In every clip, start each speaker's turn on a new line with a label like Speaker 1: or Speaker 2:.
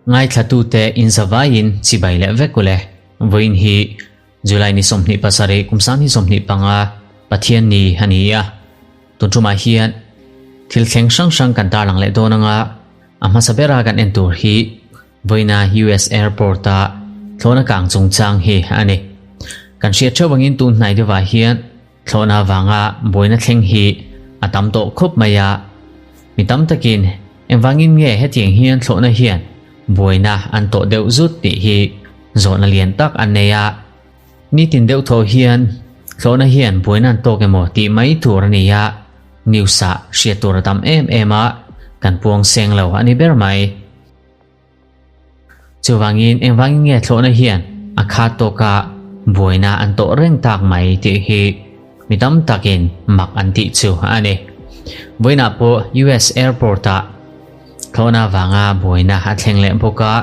Speaker 1: Ngaithlatute inzavaiin chibai leh vek ule. Vawiin hi July ni 27 kum 2025 Pathian ni a ni a. Tun tumah hian thil thleng hrang hrang kan tarlang leh dawn anga a hmasa bera kan en tur hi Vawiina US Airport a thlawhna kang chungchang hi a ni. Kan hriat theuh angin tun hnai deuhah hian Thlawhna vanga buaina thleng hi a tam tawh khawp mai a, mi tam takin engvangin nge hetiang hian thlawhna hian buaina an tawh deuh zut tih hi zawhna lian tak an nei a. Nitin deuh thaw hian thlawhna hian buaina an tawk emaw tih mai tur a ni a, news ah hriat tur a tam em em a, kan puang seng lo a ni ber mai. Chuvangin engvangin nge thlawhna hian a khat tawka buaina an tawh reng tak mai tih hi mi tam takin mak an tih chu a ni. Vawiinah pawh US Airport-ah thlawhna vanga buaina a thleng leh bawk a.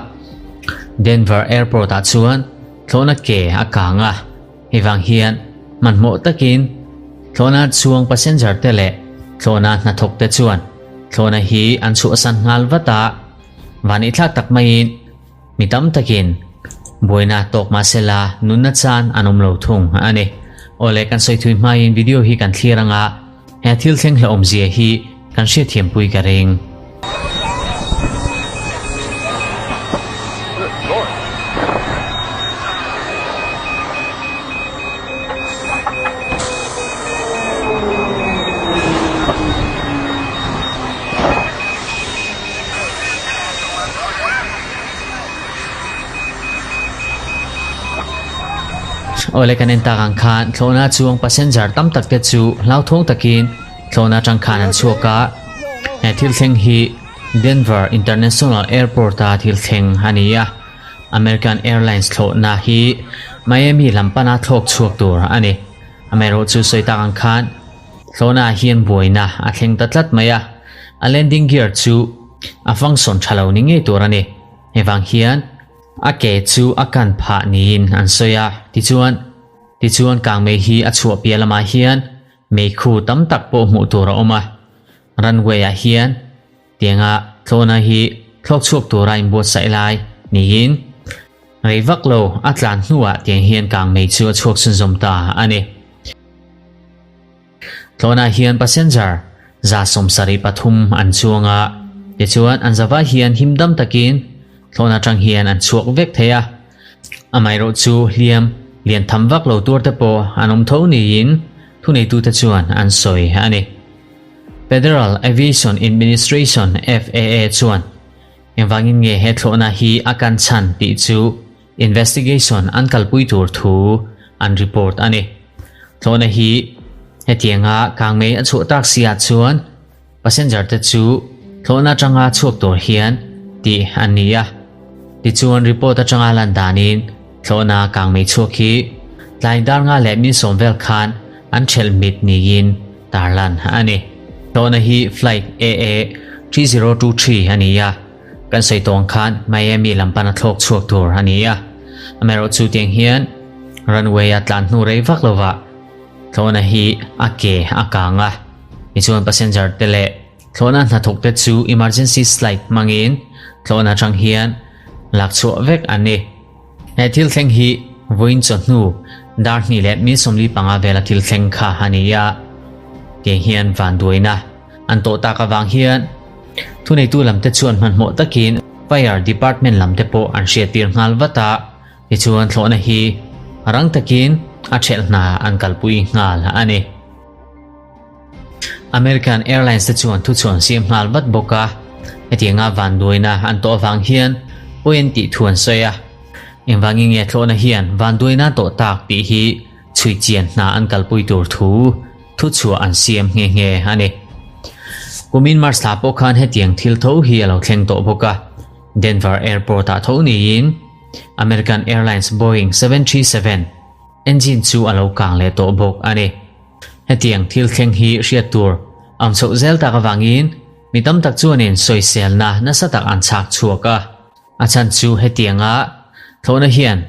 Speaker 1: Denver Airport-ah chuan thlawhna ke a kang a, hei vang hian hmanhmawh takin thlawhna chhuang passenger te leh thlawhna hnathawk te chuan thlawhna hi an chhuahsan nghal vat a. Van i thlak tak maiin mi tam takin buaina tawk mahsela nunna chan an awm lo thung a ni. Awle kan sawi thui hmain video hi kan thlir anga he thil thleng hlauhawm zia hi kan hriatthiampui ka ring. Awle kan en tak ang khan thlawhna chuang passenger tam tak te chu hlauthawng takin thlawhna atang khan an chhuak a. He thil thleng hi Denver International Airport a thil thleng a ni a. American Airlines thlawhna hi Miami lam pana thlawk chhuak tur a ni. Amaherawhchu sawi tak ang khan Thlawhna ah hian buaina a thleng ta tlat mai a, a landing gear chu a function tha lo ni ngei tur a ni. Hei vang hian a ke chu a kan phah niin an sawi a, tichuan tichuan kangmei hi a chhuah piah lamah hian meikhu tam tak pawh hmuh tur a awm a, runway ah hian tianga thlawhna hi thlawk chhuak tura inbuatsaih lai niin rei vak lo a tlan hnuah tiang hian kangmei chu a chhuak chhunzawm ta a ni. Tlawnah hian passenger 73 an chuang a, tichuan an zavai hian himdam takin tlawn atang hian an chhuak vek thei a. Amaherawh chu hliam lian tham vak lo tur te pawh an awm tho niin thuneitute chuan an sawi a ni. Federal Aviation Administration, FAA, chuan engvangin nge he thlawhna hi a kan chhan tih chu Investigation an kalpui tur thu an report a ni. Thlawhna hi hetianga kangmei a chhuah tak si ah chuan passenger te chu thlawhna atanga chhuak tur hian tih an ni a. Tichuan report atanga lan danin thlawhna kangmei chhuak hi tlai dar nga leh min sawm vel khan an thelh mit niin tarlan a ni. Thlawhna hi flight AA 3023 a ni a. Kan sawi tawng khan Miami lam pan a thlawk chhuak tur a ni a, amaherawhchu tiang hian runway a tlan hnu rei vak lovah thlawhna hi a ke a kang a, tichuan passenger te leh thlawhna hnathawk te chu emergency slide hmangin thlawhna atang hian lak chhuah vek an ni. He thil thleng hi vawiin chawhnu dar hnih leh min 45 vela thil thleng kha a ni a, tiang hian vanduaina an tawh tak avang hian thuneitu lamte chuan hmanhmawh takin Fire Department lamte pawh an hriattir nghal vat a, tichuan thlawhna hi rang takin a ṭhelh hna an kalpui nghal a ni. American Airlines te chuan thuchhuah an siam nghal vat bawk a, hetianga vanduaina an tawh avang hian pawi an tih thu an sawi a, engvangin nge thlawhna hian vanduaina an tawh tak tih hi chhui chian hna an kalpui tur thu thuchhuah an siam nghe nghe a ni. Kumin March thla pawh khan hetiang thil tho hi a lo thleng tawh bawk a, Denver Airport-ah tho niin American Airlines Boeing 737 engine chu a lo kang leh tawh bawk a ni. Hetiang thil thleng hi hriat tur am chhoh zel tak avangin mi tam tak chuanin sawiselna nasa tak an chhak chhuak a. A chhan chu hetianga thlawhna hian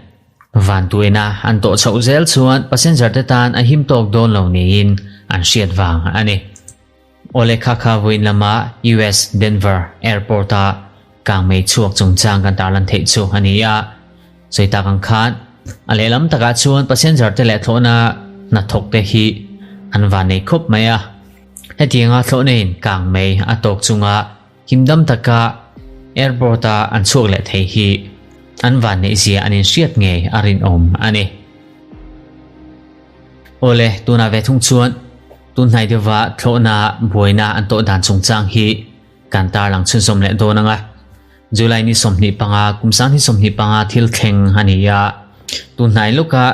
Speaker 1: vantuaina an tawh chhoh zel chuan passenger te tan a him tawk dawn lo niin an hriat vang a ni. Awle kha kha vawiin lama US Denver Airport a kangmei chhuak chungchang kan tarlan theih chu a ni a. Sawi tak ang khan a lehlam takah chuan passenger te leh thlawhna hnathawk te hi an van nei khawp mai a. Hetianga thlawhna in kangmei a tawk chunga himdam taka airport a an chhuak leh thei hi an van neih zia an inhriat ngei a rinawm a ni. Awle, tunah ve thung chuan tunhnai deuhva thlawhna buaina an tawh dan chungchang hi kan tarlang chhunzawm leh dawn ang a. July ni 25, kum 2025 thil thleng a ni a. Tunhnai lawka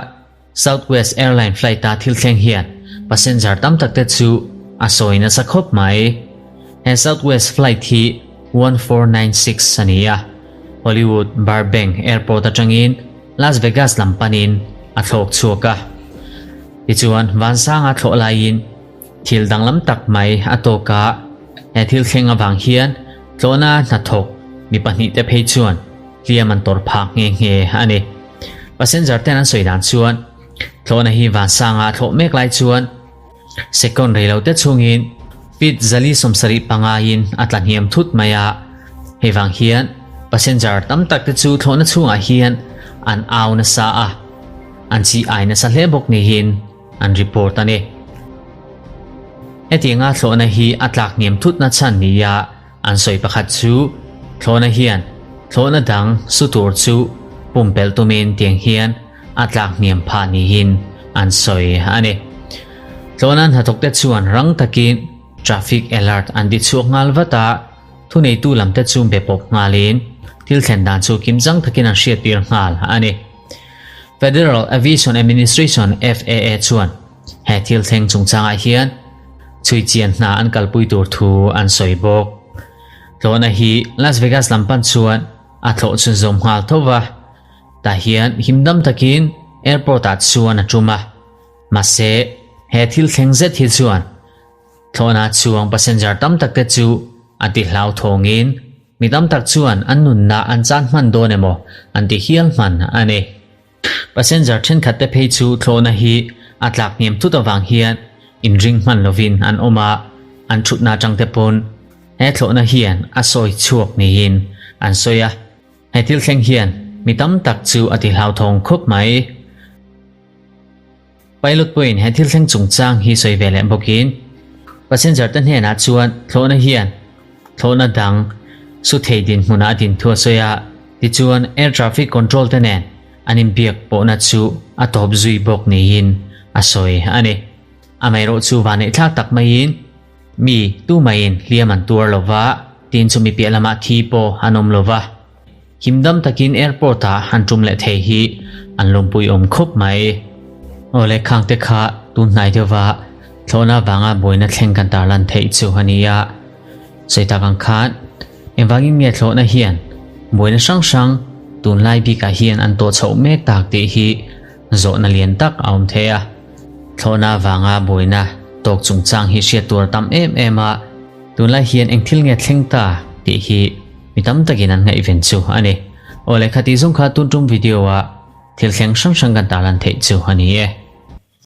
Speaker 1: Southwest Airline flight-a thil thleng hian passenger tam tak te chu a sawi nasa khawp mai. He Southwest flight hi 1496 a ni a, Hollywood Burbank Airport atangin Las Vegas lam panin a thlawk chhuak a. Tichuan, vansanga thlawh laiin thil danglam tak mai a tawk a, he thil thleng avang hian tlawhna hnathawk mi pahnihte phei chuan hliam an tawrh phah nghe nghe a ni. Passenger ten an sawi dan chuan tlawhna hi vansanga thlawh mek lai chuan Second rei lo te chhungin feet 475 in a tla hniam thut mai a, hei vang hian passenger tam tak te chu thlawhna chhungah hian an au nasa a, an chi ai nasa hle bawk niin an report a ni. Hetianga thlawhna hi a tlak hniam thut na chhan nia an sawi pakhat chu thlawhna hian thlawhna dang su tur chu pumpelh tumin tiang hian a tlak hniam phah niin an sawi a ni. Tlawhna hnathawkte chuan rang takin traffic alert an ti chhuak nghal vat a, thuneitu lamte chu be pawp nghalin thil thlen dan chu kimchang takin an hriattir nghal a ni. Federal Aviation Administration, FAA, chuan he thil thleng chungchangah hian chhui chian hna an kalpui tur thu an sawi bawk. Tlawhna hi Las Vegas lam pan chuan a thlawh chhunzawm nghal tho va. Tah hian himdam takin airport ah chuan a tum a, mahse he thil thleng zet hi chuan thlawhna chuang passenger tam tak te chu a ti hlauthawngin mi tam tak chuan an nunna an chan hman dawn emaw an ti hial hman a ni. Passenger thenkhat te phei chu thlawhna hi a tlak hniam thut avang hian inring hman lovin an awm a, an thutna atang te pawn he thlawhna hian a sawi chhuak niin an sawi a. He thil thleng hian mi tam tak chu a ti hlauthawng khawp mai. Pilot pawhin he thil thleng chungchang hi sawi ve leh bawkin passenger te hnenah chuan thlawhna hian thlawhna dang su thei dinhmunah a din thu a sawi a, tichuan air traffic control te nen an inbiak pawhna chu a tawp zui bawk niin a sawi a ni. Amaherawh chu vaneihthlak tak maiin Mi tumaiin hliam an tuar lo va, tin chumi piah lamah thi pawh an awm lo va. Himdam takin airport ah an tum leh thei hi an lawmpui awm khawp mai. Awle khangte kha tun hnai deuhva thlawhna vanga buaina thleng kan tarlan theih chu a ni a. Sawi tak ang khan engvangin nge thlawhna hian buaina hrang hrang tunlai bikah hian an tawh chhoh mek tak tih hi Zawhna lian tak a awm thei a, thlawhna avanga buaina tawk chungchang hi hriat tur a tam em em a, tunlai hian eng thil nge thleng ta tih hi mi tam takin an ngaihven chu a ni. Aw lehkha tih zawng kha tun tum video a thil thleng hrang hrang kan tarlan theih chu a ni e.